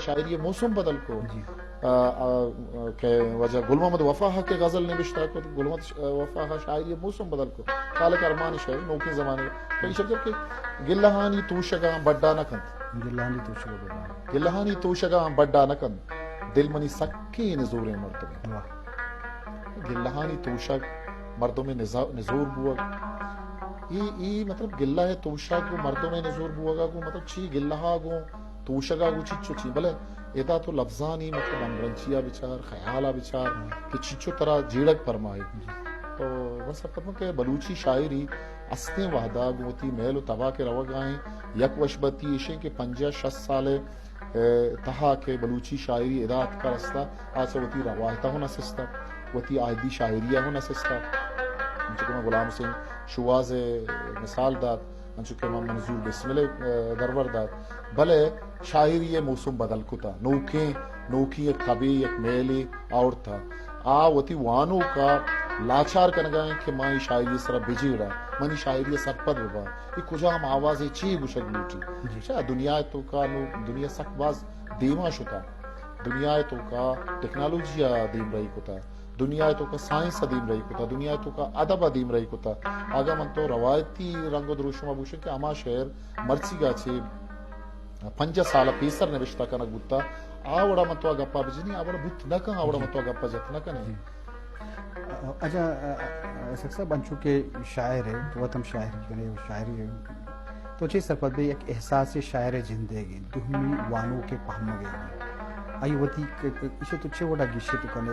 شاعری موسم بدل کو۔ جی۔ آ، آ، کہ واجہ گل محمد وفا ءَ کہ غزل نبشتہ کو، گل محمد ش-، وفا ءَ شاعری موسم بدل کو۔ خالق ارمان شاعر نوکیں زمانے تو ایشب جب کہ گلہانی توشگاں بڈا نہ کنت۔ گلہانی توشگاں بڈا نہ کنت۔ گلہانی توشگاں بڈا نہ کنت۔ دل منی سکیں نزوریں مردمے۔ واہ۔ گلہانی توشگ مردم نزا-، نزور بوگ۔ ای، ای مطلب گلہ توشگ و مردم نزور بوگا گو مطلب چی گلہا گو توشگا گو چیچو چی، بلے ادا تو لفظانی مطلب ہمگرنچیا بچار، خیالا بچار کہ چیچو ترا جیڑگ پرمائی۔ تو من سرپد من کہ بلوچی شاعری استیں وہدا گوں وتی میل و تبا کہ روگا ایں، یک وشبتی ایشیں کہ پنجاہ شست سال ءِ تہا کہ بلوچی شاعری ادا اتکا رستا، آ چہ وتی روایتا ہوں نہ سستا، وتی آہدی شاعریا ہوں نہ سستا۔ انچو کہ من غلام حسین شوہاز ءِ مثال دات، انچو کہ من منظور بسمل ءِ، ءَ، درور دات، بلے شاعری ءِ موسم بدل کتا، نوکیں، نوکیں یک تبے، یک میلے آورتا۔ آ وتی وانوکا لاچار کنگا انت کہ ما اے شاعری ءِ سرا بجیڑا، منی شاعری ءَ سرپد ببا، اے کجام آوازے، چی گوشگ لوٹی؟ جی۔ چا دنیا ءِ توکا نو دنیا سک باز دیما شتا، دنیا ءِ توکا ٹیکنالوجی ءَ دیمرئی کتا۔ دنیا ءِ توکا سائنس ءَ دیمرئی کتا، دنیا ءِ توکا ادب ءَ دیمرئی کتا۔ اگاں من تو روایتی رنگ و دروشم ءَ بگوشیں کہ ہما شعر مرچیگا چہ پنجاہ سال ءَ پیسر نبشتہ کنگ بوتا، آ وڑا من تو ءَ گپا بجنی، آ وڑا بوت نہ کن، آ وڑا من تو ءَ گپا جت نہ کنیں۔ جی۔ اچھا، اسحاق صاحب، انچو کہ شاعر ہے، تو وت ہم شاعری کنے، شاعری ہے۔ تو چے سرپد بے یک احساس شاعر جندے گے، دومی وانوک پہمگے گے۔ آئی وتی ک-، ک-، اسے تو چے وڑا گیشے تو کنے،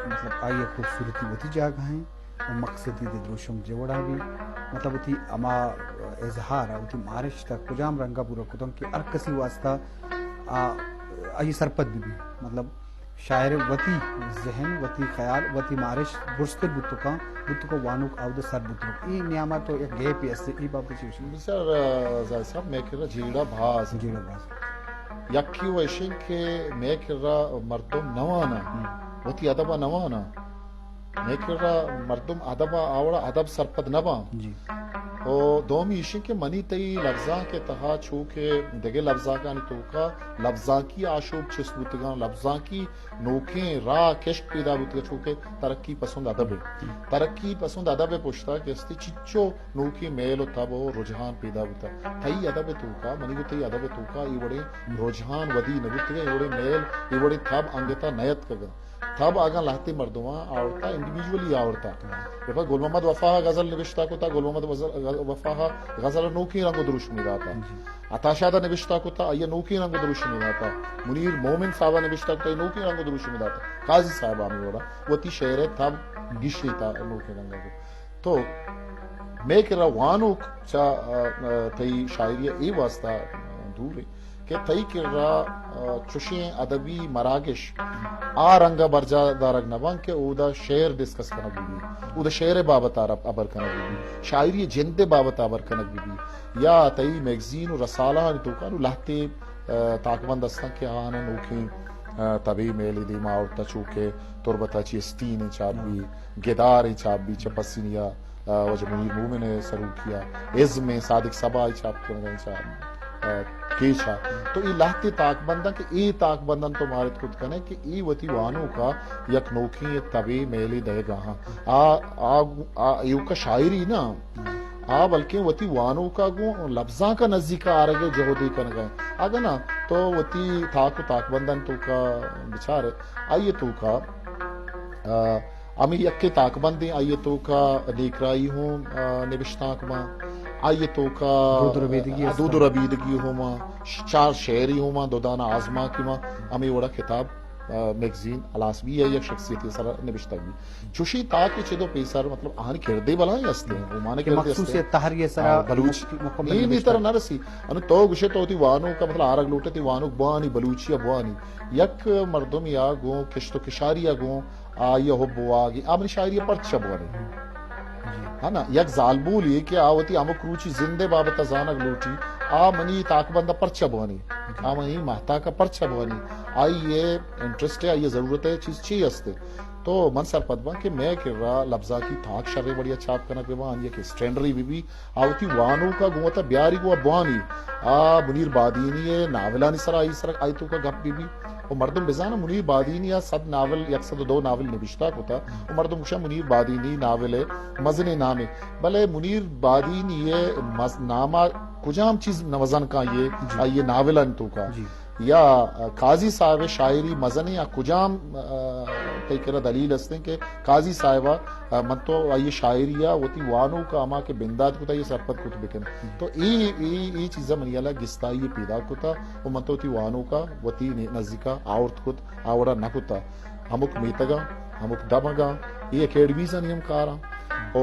مطلب، آئی خوبصورتی وتی جاگہ ہیں، اور مقصدی دے دروشم جے وڑا بھی، مطلب، وتی اما اظہار، وتی مارشت کجام رنگا پورا کتن کہ ہر کسی واسطہ، آ، آئی سرپد بھی، بھی۔ مطلب، شاعر وتی ذہن، وتی خیال، وتی مارشت برزتر بوت کن، بوت کن وانوک اود سر بوت کن۔ اے نیاما تو یک گیپے است، اے بابت چی گوشی؟ بچار، آ، زاہد صاحب، مئے کرا جیڑہ باز۔ جیڑہ باز۔ یکی و ایشیں کہ مئے کرا مردم نوانا، ہم۔ وتی ادبا نوانا۔ مئے کرا مردم ادبا آ وڑا ادب سرپد نباں۔ جی۔ و دومی ایشیں کہ منی تئی لبزانک ءِ تہا چو کہ دگہ لبزانکانی توکا لبزانکی آشوب چست بوتگاں، لبزانکی نوکیں راہ کشک پیدا بوتگ، چو کہ ترقی پسند ادب ءِ۔ ترقی پسند ادب ءِ پشتا کہ استی چچو نوکیں میل و تب و رجحان پیدا بوتا۔ تئی ادب ءِ توکا، منی گو تئی ادب ءِ توکا اے وڑیں رجحان ودی نہ بوتگ، اے وڑیں میل، اے وڑیں تب انگتا نیتکگ۔ تب اگاں لہتے مردماں آورتا، انڈیویجولی آورتا۔ بپا گل محمد وفا غزل نبشتہ کتا، گل محمد وزل-، وفا غزل نوکیں رنگ و دروشمی داتا۔ جی۔ عطا شاد ءَ نبشتہ کتا، آئی ءَ نوکیں رنگ و دروشمے داتا۔ منیر مومن صاحب ءَ نبشتہ کتا، آئی ءَ نوکیں رنگ و دروشمے داتا۔ قاضی صاحب ءَ ہمے وڑا وتی شعر ءِ تب گیشیتا نوکیں رنگ ءَ۔ تو مئے کرا وانوک چہ، آ، آ، تئی شاعری ءَ اے واسطہ دور ایں کہ تئی کرا، آ، چشیں ادبی مراگش آ رنگ ءَ برجاہ دارگ نہ باں کہ اودا شعر ڈسکس کنگ بہ بی، اودا شعر ءِ بابت ءَ ہبر کنگ بہ بی، شاعری ءِ جند ءِ بابت ءَ ہبر کنگ بہ بی۔ یا تئی میگزین و رسالہانی توکا نوں لہتے، آ، تاکبند ہستاں کہ آہاں نوکیں، آ، تبے میلے دیما آورتا، چو کہ تربت ءَ چہ استین ءِ چاپ بی، گدار ءِ چاپ بی، چہ پسنی ءَ، آ، واجہ منیر مومن ءِ سروکی ءَ، ازم ءِ صادق صبا ءِ چاپ کنگ ءَ چاپ، آ، کیچ ءَ۔ تو اے لہتے تاکبنداں کہ اے تاکبنداں تو مارت کت کنے کہ اے وتی وانوک ءَ یک نوکیں تبے میلے دئیگ ءَ آں۔ آ، آ، آ ایوک ءَ شاعری نہ، آ بلکیں وتی وانوک ءَ گوں لبزانک ءَ نزیک ءَ آرگ ءِ جہدے کنگ ءَ۔ اگاں نہ تو وتی تاک و تاکبندانی توکا بچار، آئی ءِ توکا، آ، ہمے یکے تاکبندیں، آئی ءِ توکا نیکرائی ہوں، آ، نبشتانک باں، آئی ءِ توکا دود و ربیدگی آ، دود و ربیدگی ہوں باں، ش-، چار شعری ہوں باں، دو دانہ آزمانکی باں، ہمے وڑا کتاب، آ، میگزین ہلاس بی ءَ یک شخصیتے سرا نبشتگ بی۔ چوشیں تاکے چد و پیسر، مطلب، آہانی کردے بلاہیں ہستیں، اومان کہ کردے مخصوص ہستیں۔ تہری سرا آ، بلوچ مکمل اے نبشتہ۔ میتر نہ رسی۔ انوں تو گوشے تو وتی وانوک ءَ، مطلب، آرگ لوٹے تئی وانوک بوانی، بلوچی ءَ بوانی۔ یک مردمے ءَ گوں کشت و کشاری ءَ گوں آئی ءِ حب و واہگی، آ منی شاعری ءَ پرچہ بوانی۔ جی۔ ہاں نا، یک زالبولے کہ آ وتی ہمک روچی زند ءِ بابت ءَ زانگ لوٹی، آ منی تاکبند ءَ پرچہ بوانی، آ منی ماہتاک ءَ پرچہ بوانی، آئی ءِ انٹرسٹ ءِ، آئی ءِ ضرورت ءِ چیز چی ہستے؟ تو من سرپد باں کہ مئے کرا لبزانکی تاک شریں وڑیا چاپ کنگ بہ باں، آنی یک اسٹینڈرے بہ بی، آ وتی وانوکا گوں وتا بیاری گوں بوانی۔ آ منیر بادینی ء ناولانی سرا آئی سرا آئی توکا گپ بہ بی۔ و مردم بزاناں منیر بادینی ء صد ناول، یک سد و دو ناول نبشتہ کتا۔ و مردم گوشاں منیر بادینی ناول ء مزنیں نامے۔ بلے منیر بادینی ء مز-، ناما کجام چیز نہ مزن کاں یہ، جی۔ آئی ناولانی توکا۔ جی۔ یا قاضی صاحب ء شاعری مزنیں، آ کجام، آ، تئی کرا دلیل استیں کہ قاضی صاحب ء، آ، من تو آئی شاعری ء وتی وانوک ء ہما کہ بندات کتا، یہ سرپد کت بکن۔ تو ای، ای، ای چیزا منی حیالا گستائی پیدا کتا و من تو وتی وانوک ء وتی نزیکا آورت کت، آ وڑا نہ کتا۔ ہمک میتگاں، ہمک دمگاں، اے اکیڈمیزانی ہم کاراں۔ و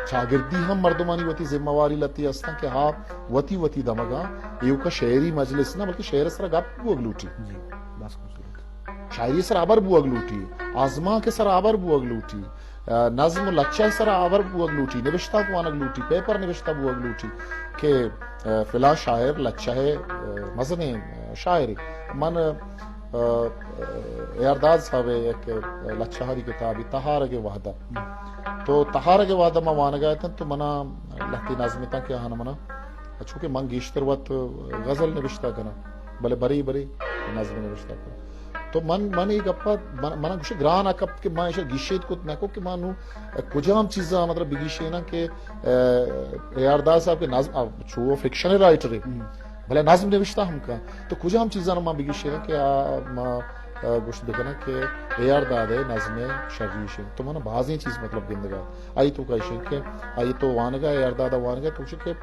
چاگردی ہم مردمانی وتی ذمہ واری لتی استاں کہ ہا وتی وتی دمگاں ایوکا شعری مجلس نہ بلکہ شعر سرا گپ بوگ لوٹی۔ جی، بس خوبصورت۔ شاعری سرا ہبر بوگ لوٹی، آزمانک سرا ہبر بوگ لوٹی، آ، نظم و لچہ سرا ہبر بوگ لوٹی، نبشتہ وانگ لوٹی، پیپر نبشتہ بوگ لوٹی کہ، آ، فلاں شاعر لچہ ء، آ، مزنیں، آ، شاعرے۔ من، آ، آ، اے آر داد صاحب ء یک، آ، لچہانی کتابے تہارگ ء وہد ء۔ تو تہارگ ء وہد ء ما وانگ ء اتن تو منا لہتے نظم اتاں کہ آہاں منا، چونکہ من گیشتر وت غزل نبشتہ کناں، بلے برے برے نظم نبشتہ کناں۔ تو من، من اے گپ ء، من، منا گوشے گران ء کپت کہ من ایشا گیشیت کت نہ کو کہ من نوں کجام چیزاں مطلب بگیشیناں کہ، آ، اے آر داد صاحب کہ نظم، آ، چو فکشن رائٹر ہے، بلے نظم نوشتہ ہم کن۔ تو کجام چیزاں ما بگیشیناں کہ آ، ما، آ، گوشت بکناں کہ اے آر داد ء نظم شریش ہے۔ تو من بازیں چیز مطلب گندگا۔ آئی توکا ایش انت کہ آئی تو وانگا، اے آر داد ء وانگا، تو گوشے کہ،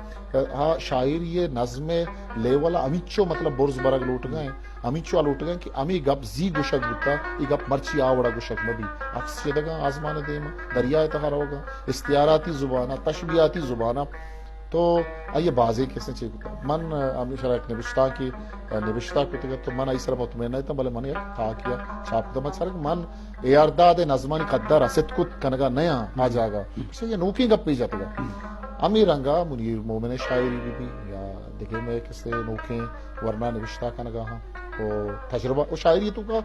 آ، شاعری ء نظم ء لیول ء ہمیچو مطلب برز برگ لوٹگا ہیں، ہمیچو آ لوٹگا ہیں کہ ہمے گپ زی گوشگ بوتا، اے گپ مرچی آ وڑا گوشگ مہ بی۔ عکس چدگا آزمان ء دیما، دریا ء تہا روگا، استعاراتی زبان ء، تشبیہاتی زبان ء۔ تو آئی ء بازیں کسے چے کتا۔ من، آ، ہمیشہ را یک نبشتانکے، آ، نبشتہ کتگ ات تو من آئی سرا مطمئن نہ اتاں، بلے من یک تاکے ء چھاپ کتگ۔ من چارگ من اے آر داد ء نظمانی قدر ء ست کت کنگا نیاں آ جاگہ۔ ایشی ء نوکیں گپے جتگ ات۔ ہمے رنگا منیر مومن ء شاعری بہ بی یا دگہ مئے کسے نوکیں ورنا نبشتہ کنگا ہاں۔ و تجربہ، و شاعری توکا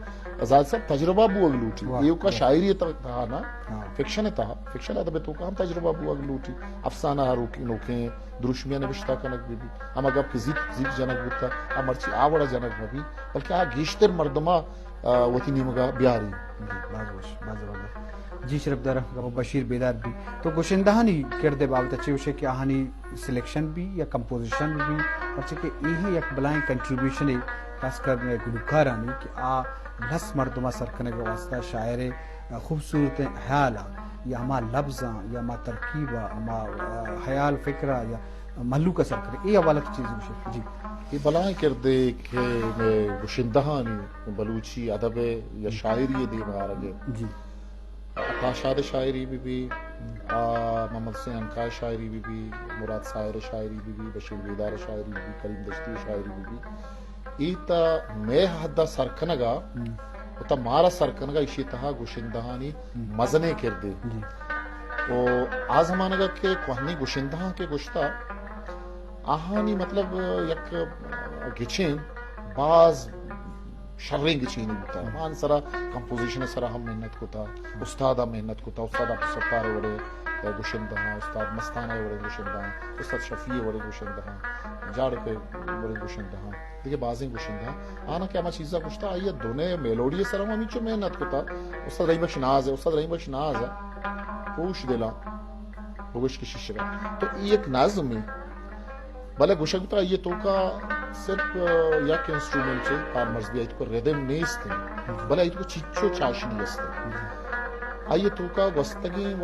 زاہد صاحب تجربہ بوگ لوٹی۔ واہ، ایوکا واہ۔ شاعری تہا نا، ہاں۔ فکشن تہا، فکشن ادب توکا ہم تجربہ بوگ لوٹی۔ افسانہ ہر نوکیں، نوکیں دروشمیاں نبشتہ کنگ بہ بیت۔ ہما گپ کہ زیت، زیت جنگ بوتگ، آ مرچی آ وڑا جنگ مہ بیت، بلکہ آ گیشتر مردم ء، آ، وتی نیمگ ء بیاری۔ جی، باز وش، باز زبردست۔ جی شرپدار، گپ بشیر بیدار بی۔ تو گشندہانی کرد ء بابت ء چے گوشے کہ آہانی سلیکشن بی یا کمپوزیشن بی، پرچہ کہ اے ہم یک بلائیں کنٹریبیوشن ہے، خاص کر گلوکارانی کہ آ لس مردم ء سر کنگ ء واسطہ شاعر ء خوبصورت خیال ء یا ہما لبزاں یا ہما ترکیب ء ہما، آ، خیال فکر ء یا مھلوک ء سر کنگ، اے حوالہ ء چیز گوشے۔ جی۔ اے بلاہیں کردے کہ مئے گشندہانی بلوچی ادب ء یا شاعری ء دیم ء آرگ ء۔ جی۔ عطا شاد ء شاعری بہ بی، آ، محمد حسین عنقا ء شاعری بہ بی، مراد ساحر ء شاعری بہ بی، بشیر بیدار ء شاعری بہ بی، کریم دشتی ء شاعری بہ بی۔ اے تا مئے حد ء سر کنگ ء، و تا مارا سر کنگ ء ایشی تہا گشندہانی مزنیں کردے۔ جی۔ و آ زمانگ ء کہ کوہنیں گشندہاں کہ گشتہ، آہانی مطلب یک گچین باز شریں گچینی بوتا۔ آہان سرا کمپوزیشن سرا ہم محنت کتا، استاد ہم محنت کتا، استاد عبدالستار وڑے گشندہاں، استاد مستانہ وڑے گشندہاں، استاد شفیع وڑے گشندہاں، جاڑک وڑے گشندہاں۔ دگہ بازیں گشندہ آنا کہ ہما چیزا گشتا، آئی ء دنے میلوڈی ء سرا ہم ہمینچو محنت کتا۔ استاد رحیم بخش ناز ء، استاد رحیم بخش ناز ء پوش دلاں بگوش کہ شیشگا۔ تو ای یک نظمے، بلے گوشگ بوتا آئی ء توکا صرف، آ، یک انسٹرومنٹ ء کارمرز بی، آئی توکا ردم نیست انت، بلے آئی توکا چیچو چاشنی است انت۔ آئی ء توکا گوستگیں